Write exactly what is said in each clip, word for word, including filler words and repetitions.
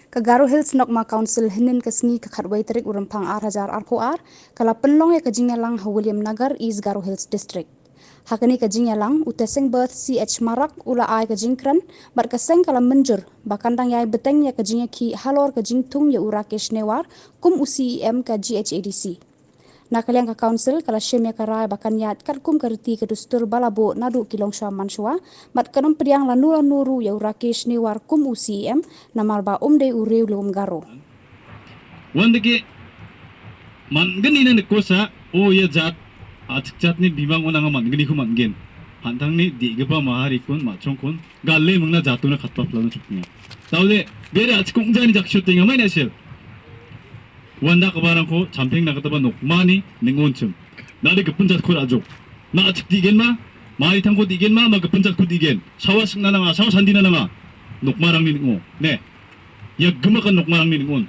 Ka Garo Hills Nokma Council hynnin ka sngi ka khatwei tarik u Rymphang ar hajar arphew ar, ka la pynlong ïa ka jingïalang ha Williamnagar, East Garo Hills District. Ha kane ka jingïalang u Teseng Berth C H Marak u la ai ka jingkren, bad ka seng ka la mynjur ba kan dang ïai bteng ïa ka jingïakhih halor ka jingthung ïa u Rakesh Newar kum u C E M ka G H A D C. Na ka liang ka council ka la shim ïa ka rai ba kan ïaid katkum ka riti ka dustur ba la buh naduh ki longshuwa manshuwa, bad kan ym pdiang lano lano ruh ïa u Rakesh Newar kum u C E M, namar ba um dei u riewlum Garo. Uandake man·gnina nikosa, o ia jat, a·chik jatni bimangon anga man·gniko man·gen. An·tangni de·gipa maharikon, ma·chongkon, gale mingna jatona katbaplana chokkenga. Daode, bere a·chik ong·jani jaksiotenga, maina sel. Uandakgiparangko champeng nagitaba nokmani ning·onchim. Nade gipin jatko ra·jok. Na a·chik de·genma, maitangko de·genma, ma gipin jatko de·gen. Sawa sikna nanga, sawa sandina nanga. Nokmarangni ning·o. Ne. Ia gimakan nokmarangni ning·on.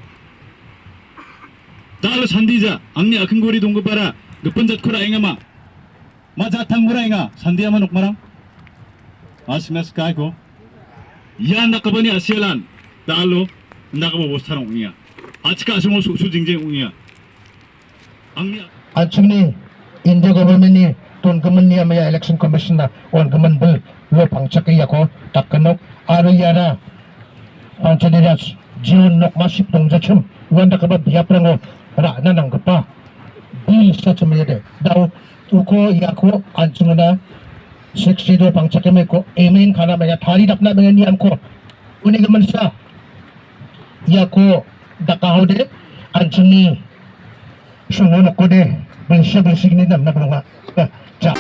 Da·alo sandija, angni a·kinggori donggipara, gipin jatko ra·engama. Ma jattangko ra·enga, sandiama nokmarang. Asina skaiko. Ia andakgipani a·sealan, da·alo, andakgipa obostarang ong·enga. A·chik a·songo su-, su jingjeng ong·enga. An·chingni India government-ni dongimin niam ia Election Commission-na on·gimin bil lo pangchake iako dakgenok aro iara Panchayati Raj jeon nokmasip dongjachim uandakgipa biaprango ra·na nanggipa bil sachim ong·ode. Da·o uko iako an·chingona sixty do pangchakemeko emen kana maya tari dapna maya niamko uni giminsa iako dakahode an·chingni songo nokode bilsa bilsigni namna gnang. Ja.